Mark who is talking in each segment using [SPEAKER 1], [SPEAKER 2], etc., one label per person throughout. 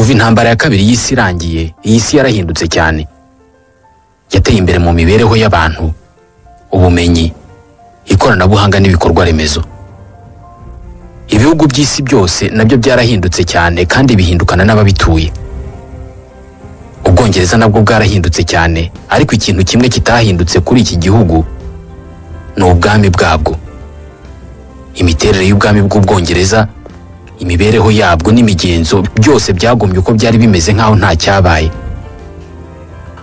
[SPEAKER 1] Kuva intambara ya kabiri y'isi irangiye, iyi si yarahindutse cyane. Yateye imbere mu mibereho y'abantu, ubumenyi, ikoranabuhanga n'ibikorwa remezo. Ibihugu by'isi byose nabyo byarahindutse cyane kandi bihindukana n'ababituye. Ubwongereza nabwo bwarahindutse cyane, ariko ikintu kimwe kitahindutse kuri iki gihugu ni ubwami bwabwo. Imiterere y'ubwami bw'Ubwongereza, imibereho yabwo n'imigenzo byose byagumye uko byari bimeze nk'aho nta cyabaye.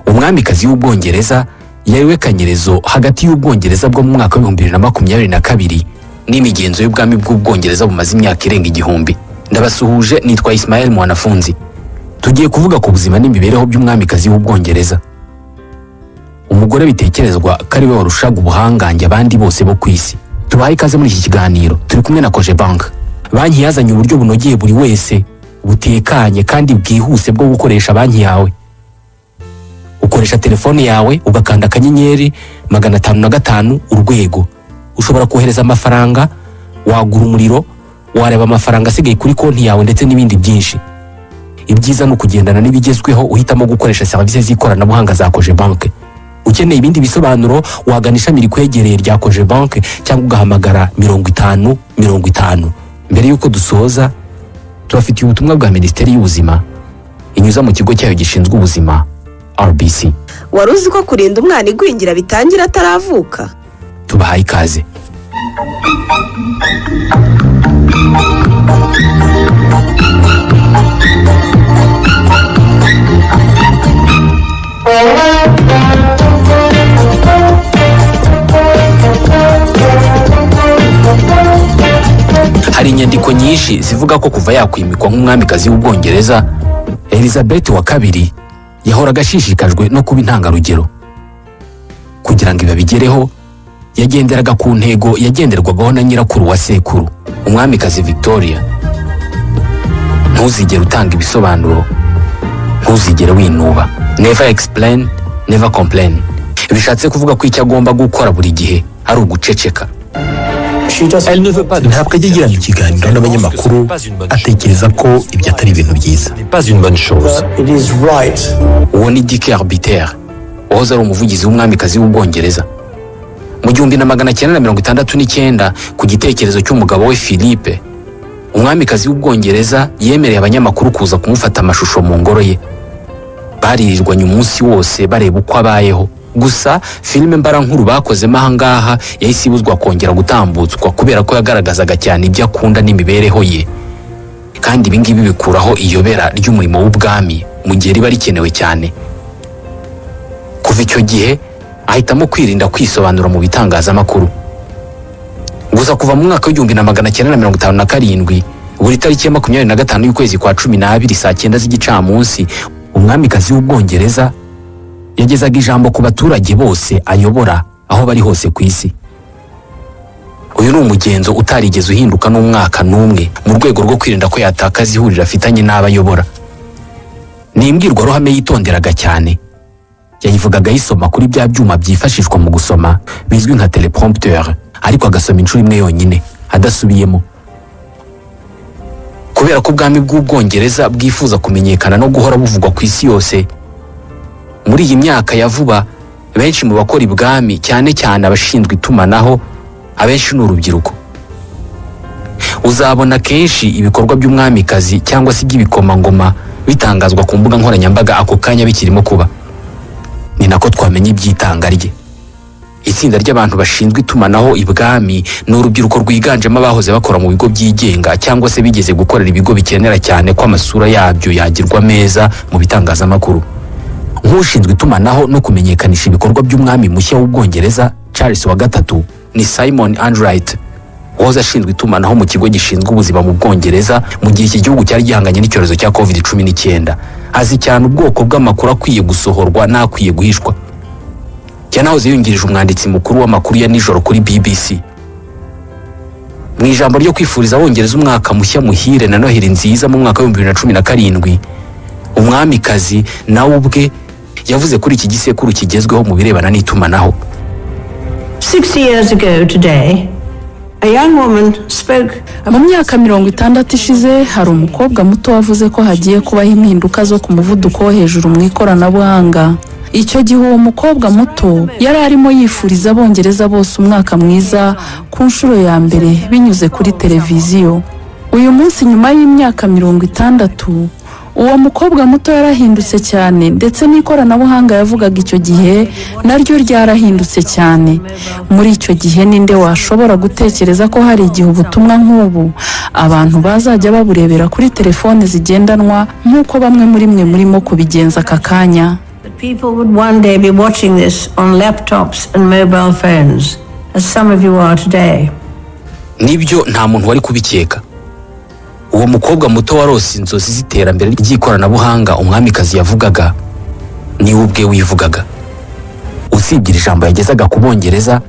[SPEAKER 1] Umwamikazi w'Ubwongereza yari we kanyerezo hagati y'Ubwongereza bwo mu mwaka wa 2022 n'imigenzo y'ubwami bw'Ubwongereza bumaze imyaka irenga 1000. Ndabasuhuje, nitwa Ismael Mwanafunzi. Tugiye kuvuga ku buzima n'imibereho by'umwamikazi w'Ubwongereza, umugore bitekerezwa ko ari we warushaga ubuhangange abandi bose bo ku isi. Tubahaye ikaze muri iki kiganiro. Turi kumwe na Cogebanque, banki yazanye uburyo bunogeye buri wese, butekanye kandi bwihuse bwo gukoresha banki yawe. Ukoresha telefone yawe ugakanda *505#. Ushobora kohereza amafaranga, wagura umuriro, wareba amafaranga asigaye kuri konti yawe ndetse n'ibindi byinshi. Ibyiza ni ukugendana n'ibigezweho, uhitamo gukoresha serivisi z'ikoranabuhanga za Cogebanque. Ukeneye ibindi bisobanuro, wagana ishami rikwegereye rya Cogebanque cyangwa ugahamagara 50 50. Mbere y'uko dusoza, tubafitiye ubutumwa bwa Minisiteri y'Ubuzima inyuza mu kigo cyayo gishinzwe ubuzima, RBC.
[SPEAKER 2] Wari uzi ko kurinda umwana igwingira bitangira ataravuka?
[SPEAKER 1] Tubahaye ikaze. Hari inyandiko nyinshi zivuga ko kuva yakwimikwa nk'umwamikazi w'Ubwongereza, Elizabeth wa kabiri yahoraga ashishikajwe no kuba intangarugero. Kugira ngo ibi abigereho, yagenderaga ku ntego yagenderwagaho na nyirakuru wa sekuru, Umwamikazi Victoria: ntuzigere utanga ibisobanuro, ntuzigere winuba, never explain, never complain. Bishatse kuvuga ko icyo agomba gukora buri gihe ari uguceceka.
[SPEAKER 3] Ntabwo ajya agirana ikiganiro n'abanyamakuru, atekereza ko ibyo atari ibintu byiza.
[SPEAKER 1] Uwo ni Dick Arbiter, wahoze ari umuvugizi w'umwamikazi w'Ubwongereza. Mu 1969, ku gitekerezo cy'umugabo we Philippe, umwamikazi w'Ubwongereza yemereye abanyamakuru kuza kumufata amashusho mu ngoro ye. Baririrwanye umunsi wose bareba uko abayeho. Gusa filime mbarankuru bakozemo ahangaha yahise ibuzwa kongera gutambutswa kubera ko yagaragazaga cyane ibyo akunda n'imibereho ye, kandi ibi ngibi bikuraho iyobera ry'umurimo w'ubwami mu gihe riba rikenewe cyane. Kuva icyo gihe ahitamo kwirinda kwisobanura mu bitangazamakuru. Gusa kuva mu mwaka wa 1957, buri tariki ya 25 y'ukwezi kwa 12 saa 9 z'igicamunsi, umwamikazi w'Ubwongereza yagezaga ijambo ku baturage bose ayobora aho bari hose ku isi. Uyu ni umugenzo utarigeze uhinduka n'umwaka n'umwe, mu rwego rwo kwirinda ko yatakaza ihuriro afitanye n'abo ayobora. Ni imbwirwaruhame yitonderaga cyane. Yayivugaga ayisoma kuri bya byuma byifashishwa mu gusoma bizwi nka teleprompteur, ariko agasoma inshuro imwe yonyine adasubiyemo. Kubera ko ubwami bw'Ubwongereza bwifuza kumenyekana no guhora buvugwa ku isi yose, muri iyi myaka ya vuba benshi mu bakora ibwami, cyane cyane abashinzwe itumanaho, abenshi ni urubyiruko. Uzabona kenshi ibikorwa by'umwamikazi cyangwa se iby'ibikomangoma bitangazwa ku mbuga nkoranyambaga ako kanya bikirimo kuba. Ni nako twamenya iby'itanga rye. Itsinda ry'abantu bashinzwe itumanaho ibwami ni urubyiruko rwiganjemo abahoze bakora mu bigo byigenga cyangwa se bigeze gukorera ibigo bikenera cyane ko amasura yabyo yagirwa meza mu bitangazamakuru. Nk'ushinzwe itumanaho no kumenyekanisha ibikorwa by'umwami mushya w'Ubwongereza, Charles wa gatatu, ni Simon Andright, wahoze ashinzwe itumanaho mu kigo gishinzwe ubuzima mu Bwongereza mu gihe iki gihugu cyari gihanganye n'icyorezo cya COVID-19. Azi cyane ubwoko bw'amakuru akwiye gusohorwa n'akwiye guhishwa. Yanahoze yungirije umwanditsi mukuru w'amakuru ya nijoro kuri BBC. Mu ijambo ryo kwifuriza Abongereza umwaka mushya muhire na Noheli nziza mu mwaka wa 2017, umwamikazi nawe ubwe yavuze kuri iki gisekuru kigezweho mu birebana n'itumanaho.
[SPEAKER 4] 60 years ago today, A young woman spoke
[SPEAKER 5] Mu myaka 60 ishize, hari umukobwa muto wavuze ko hagiye kubaho impinduka zo ku muvuduko wo hejuru mu ikoranabuhanga. Icyo gihe uwo mukobwa muto yari arimo yifuriza Abongereza bose umwaka mwiza ku nshuro ya mbere binyuze kuri televiziyo. Uyu munsi, nyuma y'imyaka 60, uwo mukobwa muto yarahindutse cyane, ndetse n'ikoranabuhanga yavugaga icyo gihe naryo ryarahindutse cyane. Muri icyo gihe, ninde washobora gutekereza ko hari igihe ubutumwa nk'ubu abantu bazajya baburebera kuri telefone zigendanwa, nk'uko bamwe muri mwe murimo kubigenza aka kanya?
[SPEAKER 4] that people would one day be watching this on laptops and mobile phones, as some of you are today?
[SPEAKER 1] Nibyo, nta muntu wari kubikeka. Uwo mukobwa muto warose inzozi z'iterambere ry'ikoranabuhanga umwamikazi yavugaga, niwe ubwe wivugaga. Usibye iri jambo yagezaga ku Bongereza,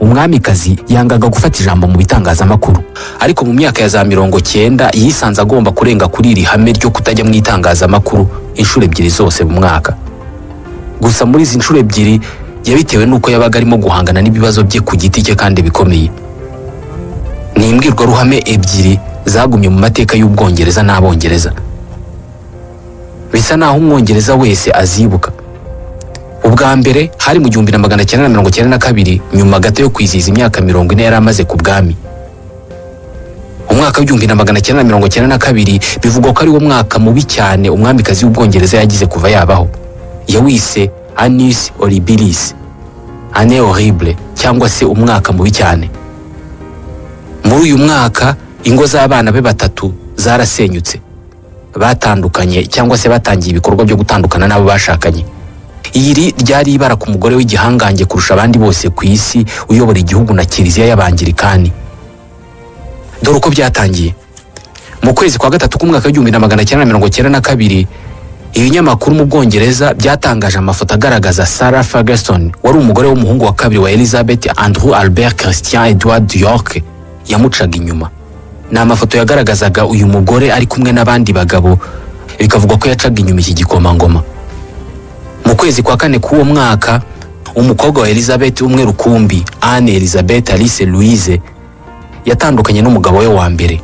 [SPEAKER 1] umwamikazi yangaga gufata ijambo mu bitangazamakuru, ariko mu myaka ya za 90 yisanze agomba kurenga kuri iri hame ryo kutajya mu itangazamakuru inshuro ebyiri zose mu mwaka. Gusa muri izi nshuro ebyiri yabitewe n'uko yabaga arimo guhangana n'ibibazo bye ku giti cye kandi bikomeye. Ni imbwirwaruhame ebyiri zagumye mu mateka y'Ubwongereza n'Abongereza, bisa naho Umwongereza wese azibuka. Ubwa mbere hari mu 1992, nyuma gato yo kwizihiza imyaka 40 yari amaze ku bwami. Umwaka w'1992 bivugwa ko ari wo mwaka mubi cyane umwamikazi w'Ubwongereza yagize kuva yabaho. Yawise "annus horribilis", "année horrible", cyangwa se umwaka mubi cyane. Muri uyu mwaka ingo z'abana be batatu zarasenyutse, batandukanye cyangwa se batangiye ibikorwa byo gutandukana n'abo bashakanye. Iri ryari ibara ku mugore w'igihangange kurusha abandi bose ku isi, uyobora igihugu na Kiliziya y'Abangirikani. Dore uko byatangiye. Mu kwezi kwa gatatu k'umwaka w'1992, ibinyamakuru mu Bwongereza byatangaje amafoto agaragaza Sarah Ferguson, wari umugore w'umuhungu wa kabiri wa Elizabeth, Andrew Albert Christian Edward York, yamucaga inyuma. Ni amafoto yagaragazaga uyu mugore ari kumwe n'abandi bagabo, bikavugwa ko yacaga inyuma iki gikomangoma. Mu kwezi kwa kane k'uwo mwaka, umukobwa wa Elizabeth umwe rukumbi, Anne Elizabeth Alice Louise, yatandukanye n'umugabo we wa mbere.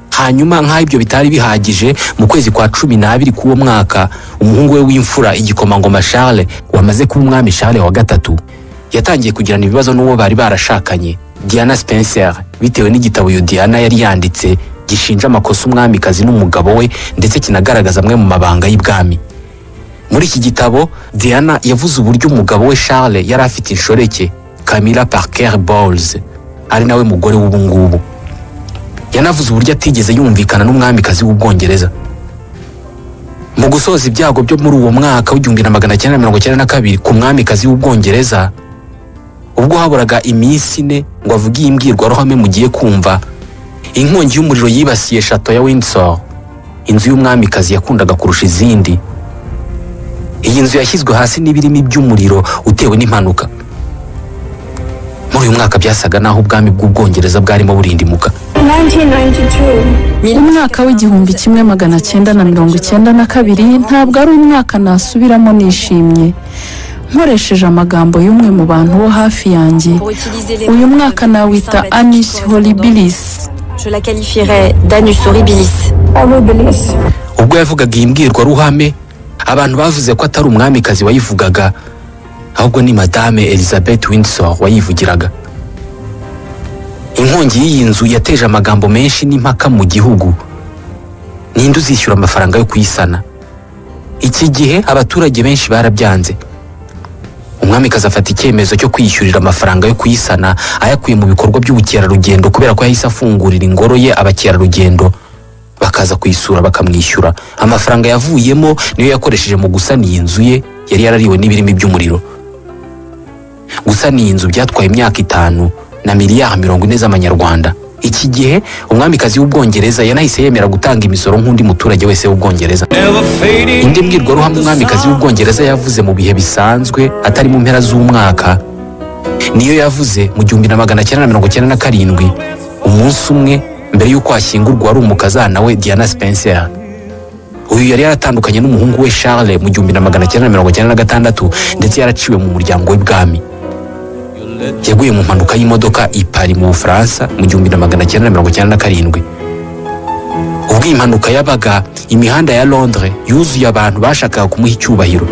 [SPEAKER 1] Hanyuma, nk'aho ibyo bitari bihagije, mu kwezi kwa 12 k'uwo mwaka, umuhungu we w'imfura, igikomangoma Charles wamaze kuba umwami Charles wa gatatu, yatangiye kugirana ibibazo n'uwo bari barashakanye, Diana Spencer, bitewe n'igitabo uyu Diana yari yanditse gishinja amakosa umwamikazi n'umugabo we, ndetse kinagaragaza amwe mu mabanga y'ibwami. Muri iki gitabo, Diana yavuze uburyo umugabo we Charles yari afite inshoreke, Camilla Parker Bowles, ari nawe mugore w'ubu ngubu. Yanavuze uburyo atigeze yumvikana n'umwamikazi w'Ubwongereza. Mu gusoza ibyago byo muri uwo mwaka w'1992 ku mwamikazi w'Ubwongereza, ubwo haburaga iminsi 4 ngo avuge iyi mbwirwaruhame mugiye kumva, inkongi y'umuriro yibasiye château ya Windsor, inzu y'umwamikazi yakundaga kurusha izindi. Iyi nzu yashyizwe hasi n'ibirimi by'umuriro utewe n'impanuka. Muri uyu mwaka byasaga naho ubwami bw'Ubwongereza bwarimo burindimuka.
[SPEAKER 4] 1992.
[SPEAKER 5] Umwaka w'1992 ntabwo ari umwaka nasubiramo nishimye. Nkoresheje amagambo y'umwe mu bantu bo hafi yanjye, uyu mwaka nawita "annus horribilis".
[SPEAKER 6] Je la qualifierais d'annus horribilis.
[SPEAKER 4] Horribilis.
[SPEAKER 1] Ubwo yavugaga iyi mbwirwaruhame, abantu bavuze ko atari umwamikazi wayivugaga, ahubwo ni Madame Elizabeth Windsor wayivugiraga. Inkongi y'iyi nzu yateje amagambo menshi n'impaka mu gihugu. Ninde uzishyura amafaranga yo kuyisana? Iki gihe abaturage benshi barabyanze. Umwamikazi afata icyemezo cyo kwiyishyurira amafaranga yo kuyisana ayakuye mu bikorwa by'ubukerarugendo, kubera ko yahise afungurira ingoro ye abakerarugendo bakaza kuyisura bakamwishyura. Amafaranga yavuyemo niyo yakoresheje mu gusana iyi nzu ye yari yarariwe n'ibirimi by'umuriro. Gusana iyi nzu byatwaye imyaka 5 na miliyari 40 z'amanyarwanda. Iki gihe umwamikazi w'Ubwongereza yanahise yemera gutanga imisoro nk'undi muturage wese w'Ubwongereza. Indi mbwirwaruhame umwamikazi w'Ubwongereza yavuze mu bihe bisanzwe atari mu mpera z'umwaka niyo yavuze mu 1997, umunsi umwe mbere y'uko hashyingurwa wari umukazana we Diana Spencer. Uyu yari yaratandukanye n'umuhungu we Charles mu 1996, ndetse yaraciwe mu muryango w'ibwami. Yaguye mu mpanuka y'imodoka i Paris mu Bufaransa mu 1997. Ubwo iyi mpanuka yabaga, imihanda ya Londres yuzuye abantu bashakaga kumuha icyubahiro.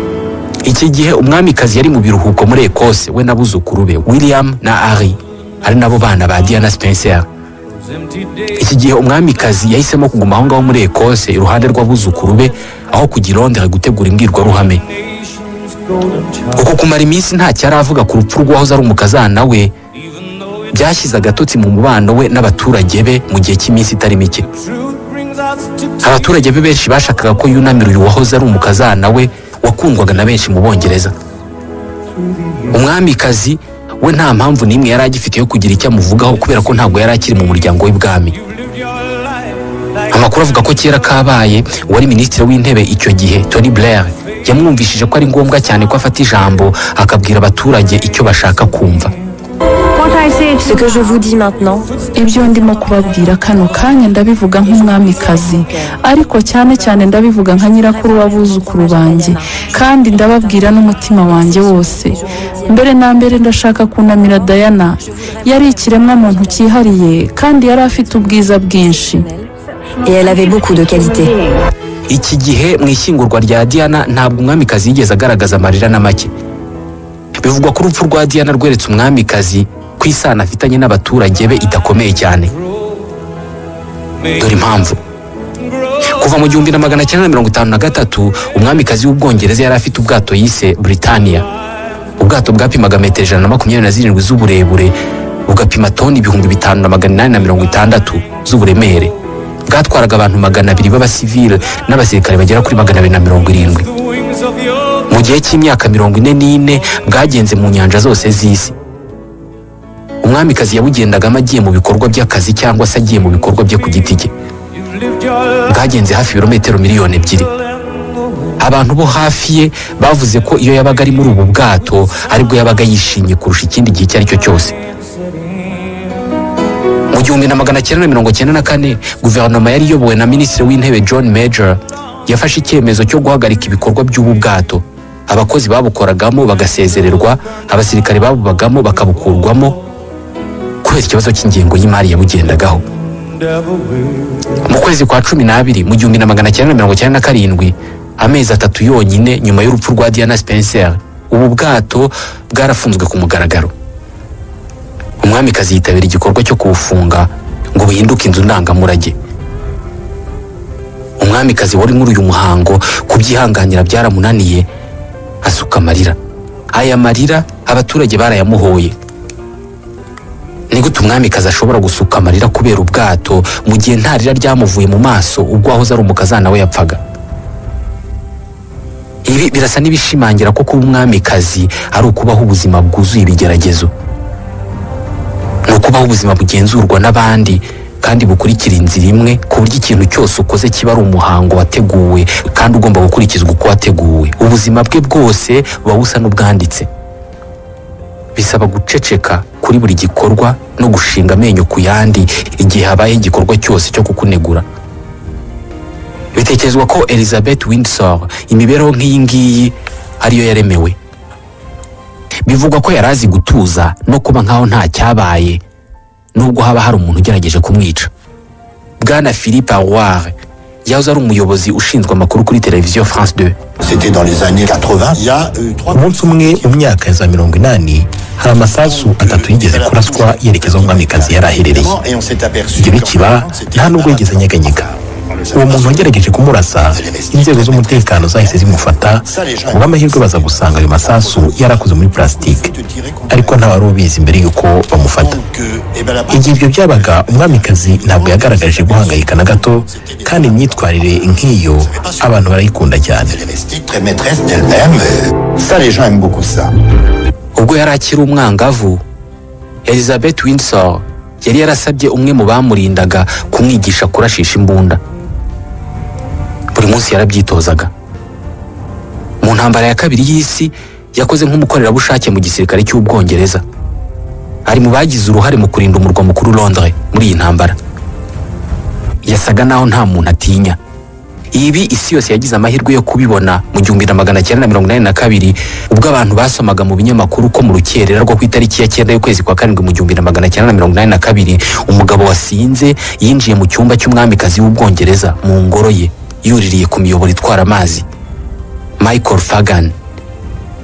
[SPEAKER 1] Iki gihe umwamikazi yari mu biruhuko muri Ekose, we n'abuzukuru be William na Harry, ari nabo bana ba Diana Spencer. Iki gihe umwamikazi yahisemo kuguma aho ngaho muri Ekose iruhande rw'abuzukuru be, aho kujya i Londres gutegura imbwirwaruhame. Uko kumara iminsi ntacyo aravuga ku rupfu rw'uwahoze ari umukazana we byashyize agatotsi mu mubano we n'abaturage be mu gihe cy'iminsi itari mike. Abaturage be benshi bashakaga ko yunamira uyu wahoze ari umukazana we wakundwaga na benshi mu Bongereza. Umwamikazi we nta mpamvu n'imwe yari agifite yo kugira icyo amuvugaho, kubera ko ntabwo yari akiri mu muryango w'ibwami. Amakuru avuga ko kera kabaye uwari minisitiri w'intebe icyo gihe, Tony Blair, yamwumvishije ko ari ngombwa cyane ko afata ijambo akabwira abaturage icyo bashaka kumva.
[SPEAKER 4] What I say
[SPEAKER 6] Ce que je vous dis maintenant,
[SPEAKER 5] Ibyo ndimo kubabwira kano kanya ndabivuga nk'umwamikazi, ariko cyane cyane ndabivuga nka nyirakuru w'abuzukuru banjye, kandi ndababwira n'umutima wanjye wose. Mbere na mbere ndashaka kunamira Diana. Yari ikiremwa muntu cyihariye kandi yari afite ubwiza bwinshi.
[SPEAKER 6] Et elle avait beaucoup de qualités.
[SPEAKER 1] Iki gihe mu ishyingurwa rya Diana ntabwo umwamikazi yigeze agaragaza amarira na make. Bivugwa ko urupfu rwa Diana rweretse umwamikazi ko isano afitanye n'abaturage be idakomeye cyane. Dore impamvu: kuva mu 1953, umwamikazi w'Ubwongereza yari afite ubwato yise Britannia. Ubwato bwapimaga metero 127 z'uburebure, bugapima toni 5860 z'uburemere. Bwatwaraga abantu 200 b'abasivile n'abasirikare bagera kuri 270. Mu gihe cy'imyaka 44 bwagenze mu nyanja zose z'isi. Umwamikazi yabugendagamo agiye mu bikorwa by'akazi cyangwa se agiye mu bikorwa bye ku giti cye. Bwagenze hafi ibirometero 2 miliyoni. Abantu bo hafi ye bavuze ko iyo yabaga ari muri ubu bwato aribwo yabaga yishimye kurusha ikindi gihe icyo ari cyo cyose. Mu 1994, guverinoma yari iyobowe na minisitiri w'intebe John Major yafashe icyemezo cyo guhagarika ibikorwa by'ubu bwato, abakozi babukoragamo bagasezererwa, abasirikare babubagamo bakabukurwamo, kubera ikibazo cy'ingengo y'imari yabugendagaho. Mu kwezi kwa 12 mu 1997, amezi 3 yonyine nyuma y'urupfu rwa Diana Spencer, ubu bwato bwarafunzwe ku mugaragaro. Umwamikazi yitabira igikorwa cyo kubufunga ngo buhinduke inzu ndangamurage. Umwamikazi wari muri uyu muhango kubyihanganira byaramunaniye, asuka amarira. Aya marira abaturage barayamuhoye. Ni gute umwamikazi ashobora gusuka amarira kubera ubwato mu gihe nta rira ryamuvuye mu maso ubwo wahoze ari umukazana we yapfaga? Ibi birasa n'ibishimangira ko kuba umwamikazi ari ukubaho ubuzima bwuzuye ibigeragezo. Ni ukubaho ubuzima bugenzurwa n'abandi kandi bukurikira inzira imwe, ku buryo ikintu cyose ukoze kiba ari umuhango wateguwe kandi ugomba gukurikizwa uko wateguwe. Ubuzima bwe bwose buba busa n'ubwanditse. Bisaba guceceka kuri buri gikorwa no gushinga amenyo ku yandi igihe habayeho igikorwa cyose cyo kukunegura. Bitekerezwa ko Elizabeth Windsor imibereho nk'iyi ngiyi ariyo yaremewe. Bivugwa ko yari azi gutuza no kuba nkaho nta cyabaye nubwo haba hari umuntu ugerageje kumwica. Bwana Philippe Arouard yahoze ari umuyobozi ushinzwe amakuru kuri televiziyo France 2.
[SPEAKER 7] C'était dans les années 80. Il y a trois
[SPEAKER 3] Umunsi umwe mu myaka ya za 80, hari amasasu atatu yigeze kuraswa yerekeza aho umwamikazi yari aherereye.
[SPEAKER 7] Et on s'est aperçu
[SPEAKER 3] Ibyo bikiba, nta nubwo yigeze anyeganyega. Uwo muntu wagerageje kumurasa, inzego z'umutekano zahise zimufata. Mu bw'amahirwe baza gusanga ayo masasu yarakoze muri plastique, ariko nta wari ubizi mbere y'uko bamufata. Igihe ibyo byabaga, umwamikazi ntabwo yagaragaje guhangayika na gato, kandi imyitwarire nk'iyo abantu barayikunda cyane.
[SPEAKER 7] Elle est restée très maîtresse d'elle-même. Ça, les gens aiment beaucoup ça.
[SPEAKER 1] Ubwo yari akiri umwangavu, Elizabeth Windsor yari yarasabye umwe mu bamurindaga kumwigisha kurashisha imbunda. Buri munsi yarabyitozaga. Mu ntambara ya kabiri y'isi yakoze nk'umukorerabushake mu gisirikare cy'Ubwongereza. Ari mu bagize uruhare mu kurinda umurwa mukuru Londres muri iyi ntambara. Yasaga naho nta muntu atinya. Ibi isi yose yagize amahirwe yo kubibona mu 1982, ubwo abantu basomaga mu binyamakuru ko mu rukerera rwo ku itariki ya 9 y'ukwezi kwa 7 mu 1982 umugabo wasinze yinjiye mu cyumba cy'umwamikazi w'Ubwongereza mu ngoro ye, yuririye ku miyoboro itwara amazi. Michael Fagan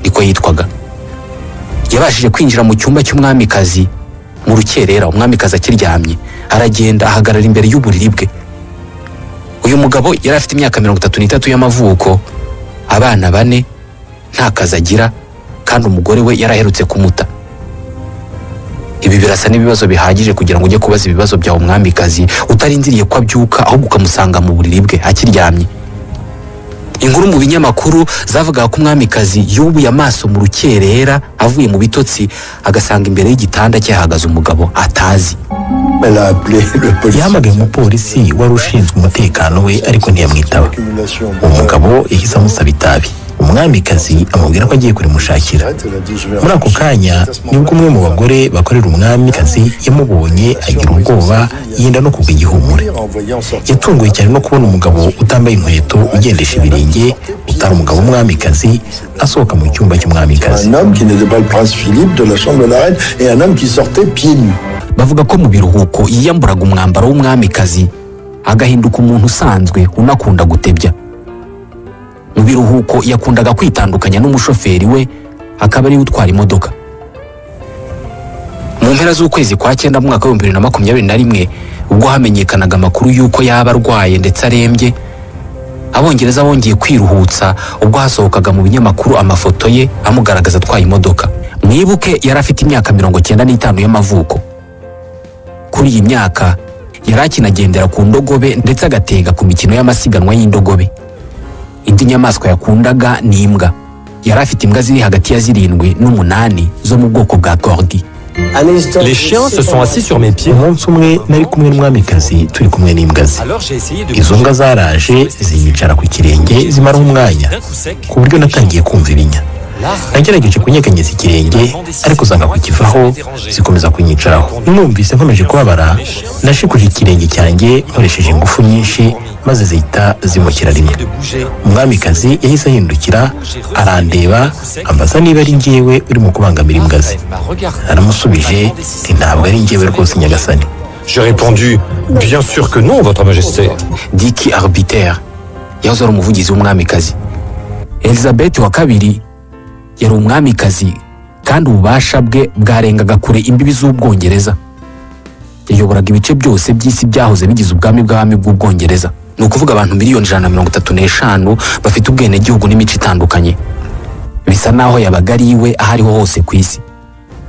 [SPEAKER 1] niko yitwaga. Yabashije kwinjira mu cyumba cy'umwamikazi mu rukerera, umwamikazi akiryamye, aragenda ahagarara imbere y'uburiri bwe. Uyu mugabo yari afite imyaka 33 y'amavuko, abana 4, nta kazi agira, kandi umugore we yaraherutse kumuta. Ibi birasa n'ibibazo bihagije kugira ngo ujye kubaza ibibazo bya umwamikazi utarindiriye ko abyuka, ahubwo ukamusanga mu buriri bwe akiryamye. Inkuru mu binyamakuru zavugaga ko umwamikazi yubuye amaso mu rukerera avuye mu bitotsi, agasanga imbere y'igitanda cye hahagaze umugabo atazi.
[SPEAKER 3] Yahamagaye umupolisi wari ushinzwe umutekano we, ariko ntiyamwitaba. Uwo mugabo yahise amusaba itabi. Umwamikazi amubwira ko agiye kurimushakira. Muri ako kanya nibwo umwe mu bagore bakorera umwamikazi yamubonye, agira ubwoba, yenda no kugwa igihumure. Yatunguwe cyane no kubona umugabo utambaye inkweto, ugendesha ibirenge, utari umugabo w'umwamikazi, asohoka mu cyumba cy'umwamikazi.
[SPEAKER 1] Bavuga ko mu biruhuko yiyamburaga umwambaro w'umwamikazi agahinduka umuntu usanzwe unakunda gutebya. Mu biruhuko yakundaga kwitandukanya n'umushoferi we, akaba ariwe utwara imodoka. Mu mpera z'ukwezi kwa 9 mu mwaka wa 2021, ubwo hamenyekanaga amakuru y'uko yaba arwaye ndetse arembye, Abongereza bongeye kwiruhutsa ubwo hasohokaga mu binyamakuru amafoto ye amugaragaza atwaye imodoka. Mwibuke yari afite imyaka 95 y'amavuko. Kuri iyi myaka yari akinagendera ku ndogobe ndetse agatega ku mikino y'amasiganwa y'indogobe. Indi nyamaswa yakundaga ni imbwa. Yari afite imbwa ziri hagati ya 7 n'8 zo mu bwoko bwa corgi.
[SPEAKER 8] Les chiens se sont assis sur mes pieds.
[SPEAKER 3] Umunsi umwe nari kumwe n'umwamikazi turi kumwe n'imbwa ze. Izo mbwa zaraje ziyicara ku kirenge zimara umwanya, ku buryo natangiye kumva ibinya. Nagerageje kunyeganyeza ikirenge, ariko zanga kukivaho, zikomeza kunyicaraho. Numvise nkomeje kubabara, nashikuje ikirenge cyanjye nkoresheje ingufu nyinshi, maze zihita zimukira rimwe. Umwamikazi yahise ahindukira arandeba, ambaza niba ari njyewe urimo kubangamira imbwa ze. Naramusubije nti ntabwo ari njyewe rwose nyagasani.
[SPEAKER 8] J'ai répondu, bien sûr que non, votre majesté.
[SPEAKER 1] Dick Arbiter yahoze ari umuvugizi w'umwamikazi. Elizabeth wa kabiri yari umwamikazi, kandi ububasha bwe bwarengaga kure imbibi z'Ubwongereza. Yayoboraga ibice byose by'isi byahoze bigize ubwami bw'abami bw'Ubwongereza. Ni ukuvuga abantu miliyoni 135 bafite ubwenegihugu n'imico itandukanye. Bisa naho yabaga ari iwe aho ariho hose ku isi.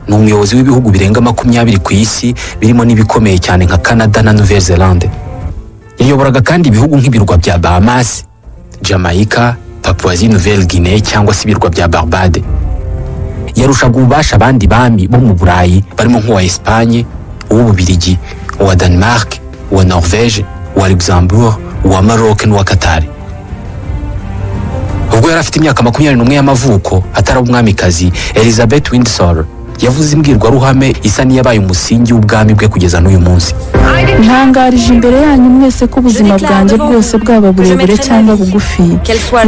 [SPEAKER 1] Ni umuyobozi w'ibihugu birenga 20 ku isi, birimo n'ibikomeye cyane nka Canada na Nouvelle-Zélande. Yayoboraga kandi ibihugu nk'ibirwa bya Bahamas, Jamaica, Papouasie Nouvelle-Guinée cyangwa se ibirwa bya Barbade. Yarushaga ububasha abandi bami bo mu Burayi barimo nk'uwa Espagne, uw'Ububirigi, uwa Denmark, uwa Norvège, uwa Luxembourg, uwa Maroc n'uwa Qatar. Ubwo yari afite imyaka 21 y'amavuko, atari umwamikazi, Elizabeth Windsor yavuze imbwirwaruhame isa n'iyabaye umusingi w'ubwami bwe kugeza n'uyu munsi.
[SPEAKER 5] Ntangarije imbere yanyu mwese ko ubuzima bwanjye bwose bwaba burebure cyangwa bugufi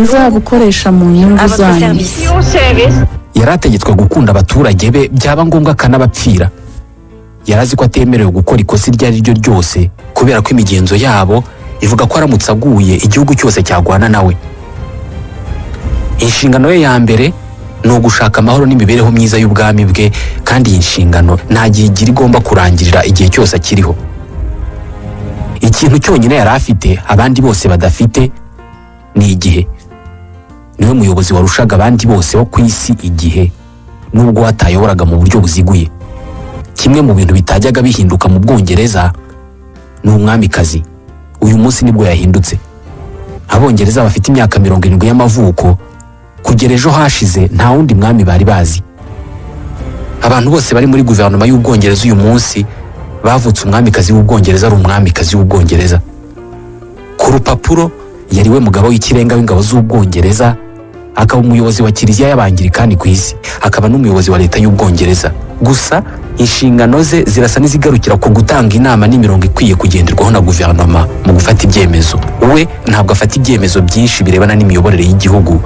[SPEAKER 5] nzabukoresha mu nyungu zanyu.
[SPEAKER 1] Yari ategetswe gukunda abaturage be, byaba ngombwa akanabapfira. Yari azi ko atemerewe gukora ikosa iryo ari ryo ryose, kubera ko imigenzo yabo ivuga ko aramutse aguye igihugu cyose cyagwana nawe. Inshingano ye ya mbere ni ugushaka amahoro n'imibereho myiza y'ubwami bwe, kandi iyi nshingano nta gihe igira igomba kurangirira igihe cyose akiriho. Ikintu cyonyine yari afite abandi bose badafite ni igihe. Niwe muyobozi warushaga abandi bose wo ku isi igihe, nubwo atayoboraga mu buryo buziguye. Kimwe mu bintu bitajyaga bihinduka mu Bwongereza ni umwamikazi. Uyu munsi nibwo yahindutse. Abongereza bafite imyaka 70 y'amavuko, kugera ejo hashize nta wundi mwami bari bazi. Abantu bose bari muri guverinoma y'Ubwongereza uyu munsi bavutse umwamikazi w'Ubwongereza ari umwamikazi w'Ubwongereza. Ku rupapuro yari we mugabo w'ikirenga w'ingabo z'Ubwongereza, akaba umuyobozi wa kiliziya y'Abangirikani ku isi, akaba n'umuyobozi wa leta y'Ubwongereza. Gusa Inshingano ze zirasa n'izigarukira ku gutanga inama n'imirongo ikwiye kugenderwaho na guverinoma mu gufata ibyemezo. We ntabwo afata ibyemezo byinshi birebana n'imiyoborere y'igihugu,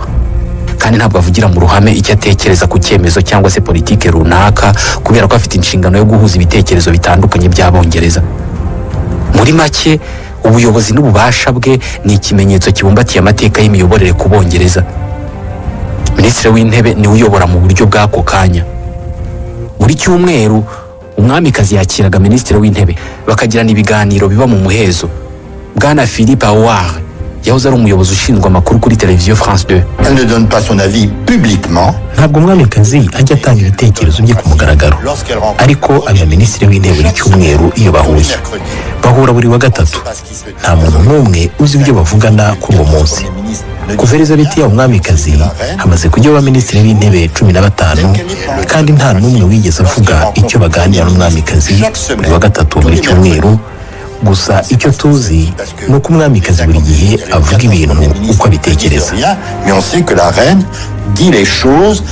[SPEAKER 1] kandi ntabwo avugira mu ruhame icyo atekereza ku cyemezo cyangwa se politike runaka, kubera ko afite inshingano yo guhuza ibitekerezo bitandukanye by'Abongereza. Muri make, ubuyobozi n'ububasha bwe ni ikimenyetso kibumbatiye amateka y'imiyoborere ku Bongereza. Minisitiri w'Intebe niwe uyobora mu buryo bw'ako kanya. Buri cyumweru umwamikazi yakiraga minisitiri w'Intebe, bakagirana ibiganiro biba mu muhezo. Bwana Philippe Awar yahoze ari umuyobozi ushinzwe amakuru kuri televiziyo France 2.
[SPEAKER 7] Elle ne donne pas son avis publiquement.
[SPEAKER 3] Ntabwo umwamikazi ajya atanga ibitekerezo bye ku mugaragaro, ariko abiha minisitiri w'Intebe buri cyumweru iyo bahuye. Bahura buri wa gatatu. Nta muntu n'umwe uzi ibyo bavugana kuri uwo munsi. Kuva Elizabeth yaba umwamikazi, hamaze kujyaho abaminisitiri b'Intebe 15, kandi nta n'umwe wigeze avuga icyo baganira n'umwamikazi buri wa gatatu buri cyumweru. Gusa icyo tuzi ni uko umwamikazi buri gihe avuga ibintu uko abitekereza.
[SPEAKER 7] Mais on sait que la reine dit les choses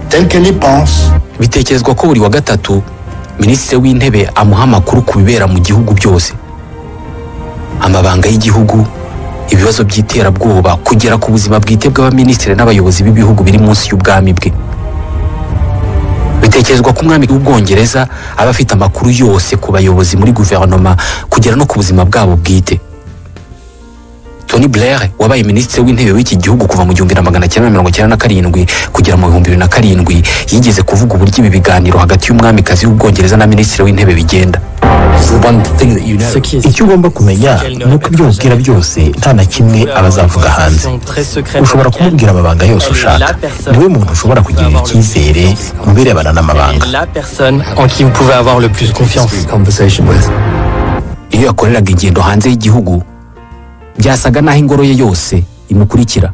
[SPEAKER 7] telles qu'elle les pense.
[SPEAKER 1] Bitekerezwa ko buri wa gatatu minisitiri w'Intebe amuha amakuru ku bibera mu gihugu byose, amabanga y'igihugu, ibibazo by'iterabwoba, kugera ku buzima bwite bw'abaminisitiri n'abayobozi b'ibihugu biri munsi y'ubwami bwe. Bitekerezwa ko umwami w'Ubwongereza aba afite amakuru yose ku bayobozi muri guverinoma, kugera no ku buzima bwabo bwite. Tony Blair wabaye minisitiri w'Intebe w'iki gihugu kuva mu 1997 kugera mu 2007, yigeze kuvuga uburyo ibi biganiro hagati y'umwamikazi w'Ubwongereza na minisitiri w'Intebe bigenda.
[SPEAKER 3] Icyo ugomba kumenya ni uko ibyo umubwira byose nta na kimwe aba azavuga hanze. Ushobora kumubwira amabanga yose ushaka. Niwe muntu ushobora kugirira icyizere mu birebana n'amabanga.
[SPEAKER 1] Iyo yakoreraga ingendo hanze y'igihugu, byasaga n'aho ingoro ye yose imukurikira.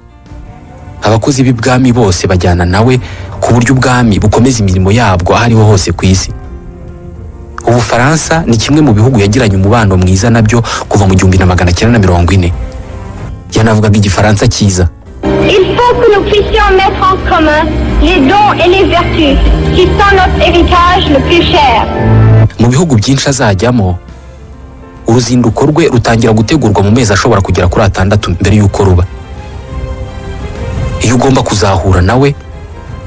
[SPEAKER 1] Abakozi b'ibwami bose bajyana nawe, ku buryo ubwami bukomeza imirimo yabwo aho ariho hose ku isi. Ubufaransa ni kimwe mu bihugu yagiranye umubano mwiza nabyo kuva mu 1940. Yanavugaga igifaransa cyiza.
[SPEAKER 9] Il faut que nous puissions mettre en commun les dons et les vertus qui sont notre héritage le plus cher.
[SPEAKER 1] Mu bihugu byinshi azajyamo, uruzinduko rwe rutangira gutegurwa mu mezi ashobora kugera kuri 6 mbere y'uko ruba. Iyo ugomba kuzahura nawe,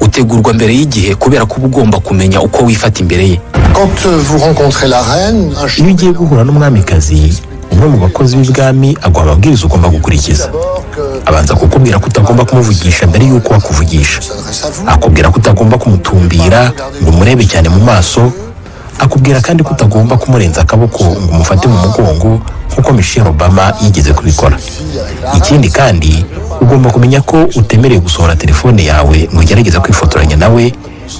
[SPEAKER 1] utegurwa mbere y'igihe, kubera ko uba ugomba kumenya uko wifata imbere ye.
[SPEAKER 7] Quand vous rencontrez la reine,
[SPEAKER 3] Iyo ugiye guhura n'umwamikazi, umwe mu bakozi b'ibwami aguha amabwiriza ugomba gukurikiza. Abanza kukubwira ko utagomba kumuvugisha mbere y'uko akuvugisha. Akubwira ko utagomba kumutumbira ngo umurebe cyane mu maso. Akubwira kandi ko utagomba kumurenza akaboko ngo umufate mu mugongo nk'uko Michelle Obama yigeze kubikora. Ikindi kandi, ugomba kumenya ko utemerewe gusohora telefone yawe ngo ugerageze kwifotoranya nawe,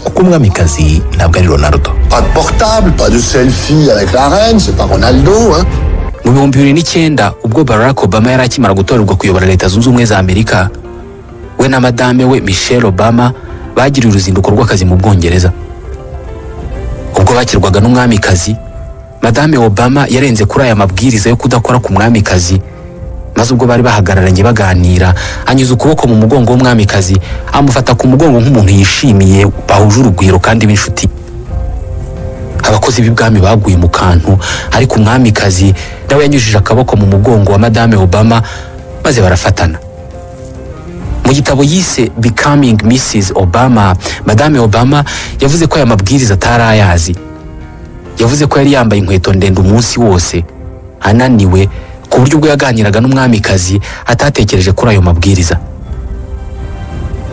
[SPEAKER 3] kuko umwamikazi ntabwo ari Ronaldo.
[SPEAKER 7] Pas de portable, pas de selfie avec la reine, c'est pas Ronaldo, hein.
[SPEAKER 1] Mu 2009, ubwo Barack Obama yari akimara gutorerwa kuyobora Leta Zunze Ubumwe za Amerika, we na madame we Michelle Obama bagiriye uruzinduko rw'akazi mu Bwongereza. Ubwo bakirwaga n'umwamikazi, Madame Obama yarenze kuri aya mabwiriza yo kudakora ku mwamikazi, maze ubwo bari bahagararanye baganira, anyuza ukuboko mu mugongo w'umwamikazi, amufata ku mugongo nk'umuntu yishimiye, bahuje urugwiro kandi b'inshuti. Abakozi b'ibwami baguye mu kantu, ariko umwamikazi nawe yanyujije akaboko mu mugongo wa Madame Obama, maze barafatana. Mu gitabo yise Becoming Mrs Obama, Madame Obama yavuze ko aya mabwiriza atari ayazi. Yavuze ko yari yambaye inkweto ndende umunsi wose, ananiwe, ku buryo ubwo yaganiraga n'umwamikazi atatekereje kuri ayo mabwiriza.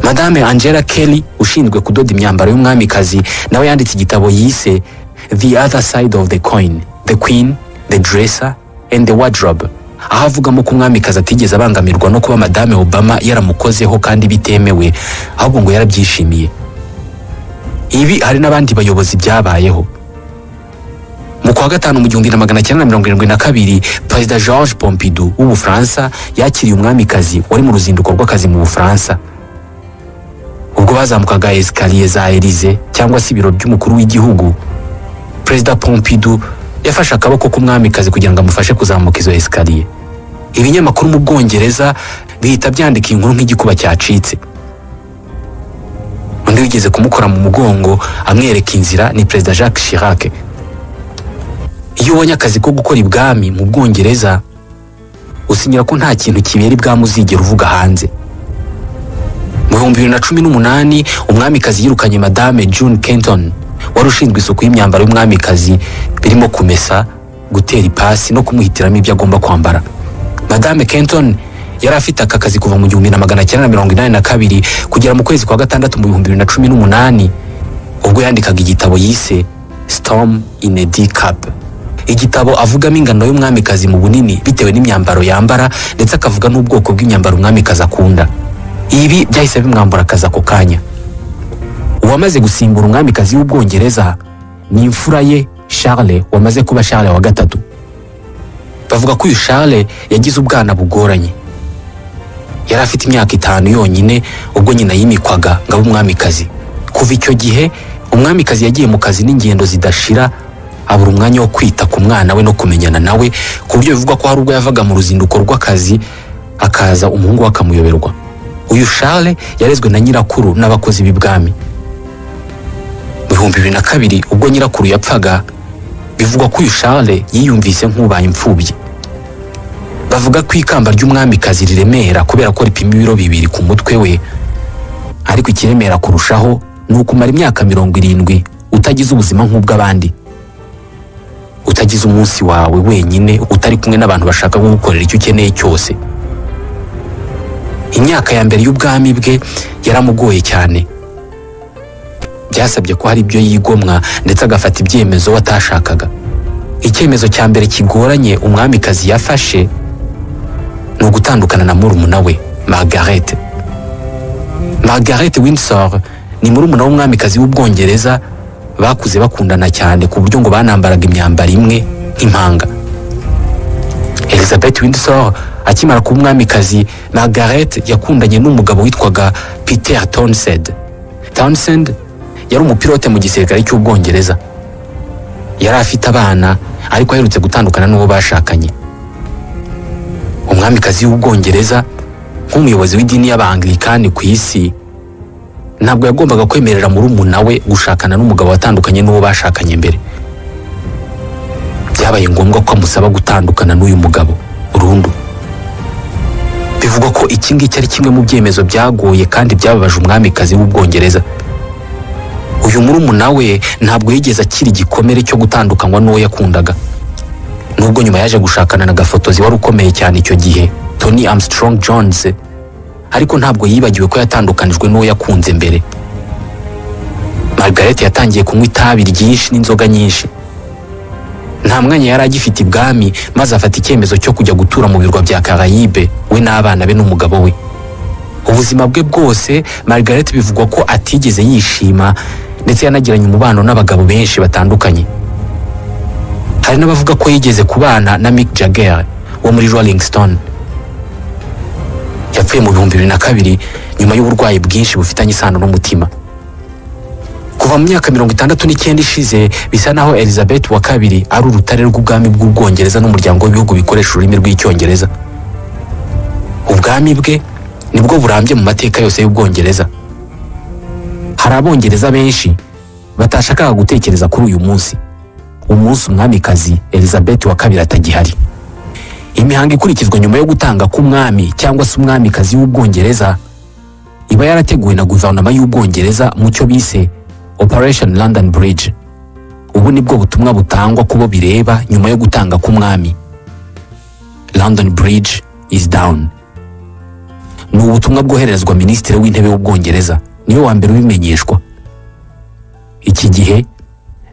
[SPEAKER 1] Madame Angela Kelly ushinzwe kudoda imyambaro y'umwamikazi nawe yanditse igitabo yise The Other Side of the Coin, The Queen, The Dresser and the Wardrobe, aho avugamo ko umwamikazi atigeze abangamirwa no kuba Madame Obama yaramukozeho kandi bitemewe, ahubwo ngo yarabyishimiye. Ibi hari n'abandi bayobozi byabayeho. Mu kwa gatanu mu 1972, Perezida Georges Pompidou w'Ubufaransa yakiriye umwamikazi wari mu ruzinduko rw'akazi mu Bufaransa. Ubwo bazamukaga esikariye za Elysée cyangwa se ibiro by'umukuru w'igihugu, Perezida Pompidou yafashe akaboko k'umwamikazi kugira ngo amufashe kuzamuka izo esikariye. Ibinyamakuru mu Bwongereza bihita byandika inkuru nk'igikuba cyacitse. Undi Undi wigeze kumukora mu mugongo amwereka inzira ni Perezida Jacques Chirac. Iyo ubonye akazi ko gukora ibwami mu Bwongereza, usinyira ko nta kintu kibera ibwami uzigera uvuga hanze. Mu 2018 umwamikazi yirukanye Madame June Kenton wari ushinzwe isuku y'imyambaro y'umwamikazi, birimo kumesa, gutera ipasi no kumuhitiramo ibyo agomba kwambara. Madame Kenton yari afite aka kazi kuva mu 1982 kugera mu kwezi kwa gatandatu mu 2018, ubwo yandikaga igitabo yise Storm in a Teacup. Igitabo avugamo ingano y'umwamikazi mu bunini bitewe n'imyambaro yambara, ndetse akavuga n'ubwoko bw'imyambaro umwamikazi akunda. Ibi byahise bimwambura akazi ako kanya. Uwamaze gusimbura umwamikazi w'Ubwongereza ni imfura ye Charles, wamaze kuba Charles wa gatatu. Bavuga ko uyu Charles yagize ubwana bugoranye. Yari afite imyaka 5 yonyine ubwo nyina yimikwaga ngo abe umwamikazi. Kuva icyo gihe umwamikazi yagiye mu kazi n'ingendo zidashira, abura umwanya wo kwita ku mwana we no kumenyana nawe, ku buryo bivugwa ko hari ubwo yavaga mu ruzinduko rw'akazi akaza umuhungu we akamuyoberwa. Uyu Charles yarezwe na nyirakuru n'abakozi b'ibwami. Mu 2002 ubwo nyirakuru yapfaga, bivugwa ko uyu Charles yiyumvise nk'ubaye imfubyi. Bavuga ko ikamba ry'umwamikazi riremera kubera ko ripima ibiro 2 ku mutwe we, ariko ikiremera kurushaho ni ukumara imyaka 70 utagize ubuzima nk'ubw'abandi, utagize umunsi wawe wenyine, utari kumwe n'abantu bashaka kugukorera icyo ukeneye cyose. Imyaka ya mbere y'ubwami bwe yaramugoye cyane. Byasabye ko hari ibyo yigomwa ndetse agafata ibyemezo watashakaga. Icyemezo cya mbere kigoranye umwamikazi yafashe ni ugutandukana na murumuna we Margaret. Margaret Windsor ni murumuna w'umwamikazi w'Ubwongereza, bakuze bakundana cyane ku buryo ngo banambaraga imyambaro imwe nk'impanga. Elizabeth Windsor akimara kuba umwamikazi, Margaret yakundanye n'umugabo witwaga Peter Townsend. Townsend yari umupilote mu gisirikare cy'Ubwongereza. Yari afite abana, ariko aherutse gutandukana n'uwo bashakanye. Umwamikazi w'Ubwongereza nk'umuyobozi w'idini y'Abangilikani ku isi ntabwo yagombaga kwemerera murumuna we gushakana n'umugabo watandukanye n'uwo bashakanye mbere. Byabaye ngombwa ko amusaba gutandukana n'uyu mugabo burundu. Bivugwa ko iki ngiki ari kimwe mu byemezo byagoye kandi byababaje umwamikazi w'Ubwongereza. Uyu murumuna we ntabwo yigeze akira igikomere cyo gutandukanywa n'uwo yakundaga, nubwo nyuma yaje gushakana na gafotozi wari ukomeye cyane icyo gihe, Tony Armstrong Jones, ariko ntabwo yibagiwe ko yatandukanijwe n'uwo yakunze mbere. Margaret yatangiye kunywa itabi ryinshi n'inzoga nyinshi. Nta mwanya yari agifite ibwami, maze afata icyemezo cyo kujya gutura mu birwa bya Caraïbe we n'abana be n'umugabo we. Ubuzima bwe bwose Margaret bivugwa ko atigeze yishima, ndetse yanagiranye umubano n'abagabo benshi batandukanye. Hari n'abavuga ko yigeze kubana na Mick Jagger wo muri Rolling Stone. Yapfuye mu 2002 nyuma y'uburwayi bwinshi bufitanye isano n'umutima. Kuva mu myaka 69 ishize bisa naho Elizabeth wa kabiri ari urutare rw'ubwami bw'Ubwongereza n'umuryango w'ibihugu bikoresha ururimi rw'Icyongereza. Ubwami bwe nibwo burambye mu mateka yose y'Ubwongereza. Hari Abongereza benshi batashakaga gutekereza kuri uyu munsi, umunsi umwamikazi Elizabeth wa kabiri atagihari. Imihango ikurikizwa nyuma yo gutanga k'umwami cyangwa se umwamikazi w'Ubwongereza iba yarateguwe na guverinoma y'Ubwongereza mu cyo bise Operation London Bridge. Ubu nibwo butumwa butangwa kubo bireba nyuma yo gutanga k'umwami. London Bridge is down. Ni ubutumwa bwohererezwa Minisitiri w'Intebe w'Ubwongereza, niwe wa mbere ubimenyeshwa. Iki gihe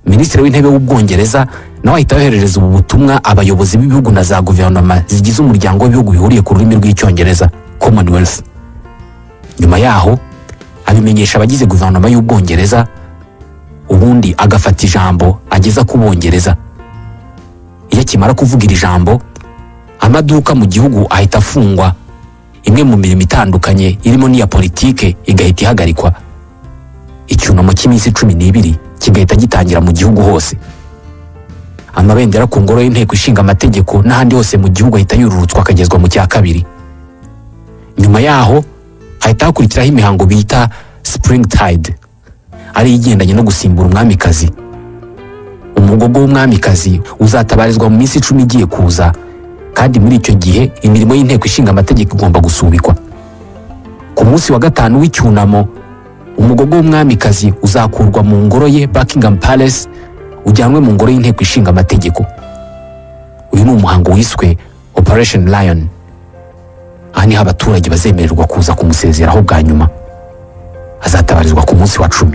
[SPEAKER 1] Minisitiri w'Intebe w'Ubwongereza nawe ahita yoherereza ubu butumwa abayobozi b'ibihugu na za guverinoma zigize umuryango w'ibihugu bihuriye ku rurimi rw'Icyongereza, Commonwealth. Nyuma yaho abimenyesha abagize guverinoma y'Ubwongereza, ubundi agafata ijambo ageza ku Bongereza. Iyo akimara kuvuga iri jambo, amaduka mu gihugu ahita afungwa, imwe mu mirimo itandukanye irimo n'iya politike igahita ihagarikwa. Icyunamo cy'iminsi 12 kigahita gitangira mu gihugu hose. Amabendera ku ngoro y'inteko ishinga amategeko n'ahandi hose mu gihugu ahita yururutswa akagezwa mu cya kabiri. Nyuma yaho hahita hakurikiraho imihango bita Spring Tide. ari igendanye no gusimbura umwamikazi. Umugogo w'umwamikazi uzatabarizwa mu minsi 10 igiye kuza, kandi muri icyo gihe imirimo y'inteko ishinga amategeko igomba gusubikwa. Ku munsi wa 5 w'icyunamo, umugogo w'umwamikazi uzakurwa mu ngoro ye Buckingham Palace ujyanwe mu ngoro y'inteko ishinga amategeko. Uyu ni umuhango wiswe Operation Lion. Aha niho abaturage bazemererwa kuza kumusezeraho bwa nyuma. Azatabarizwa ku munsi wa 10.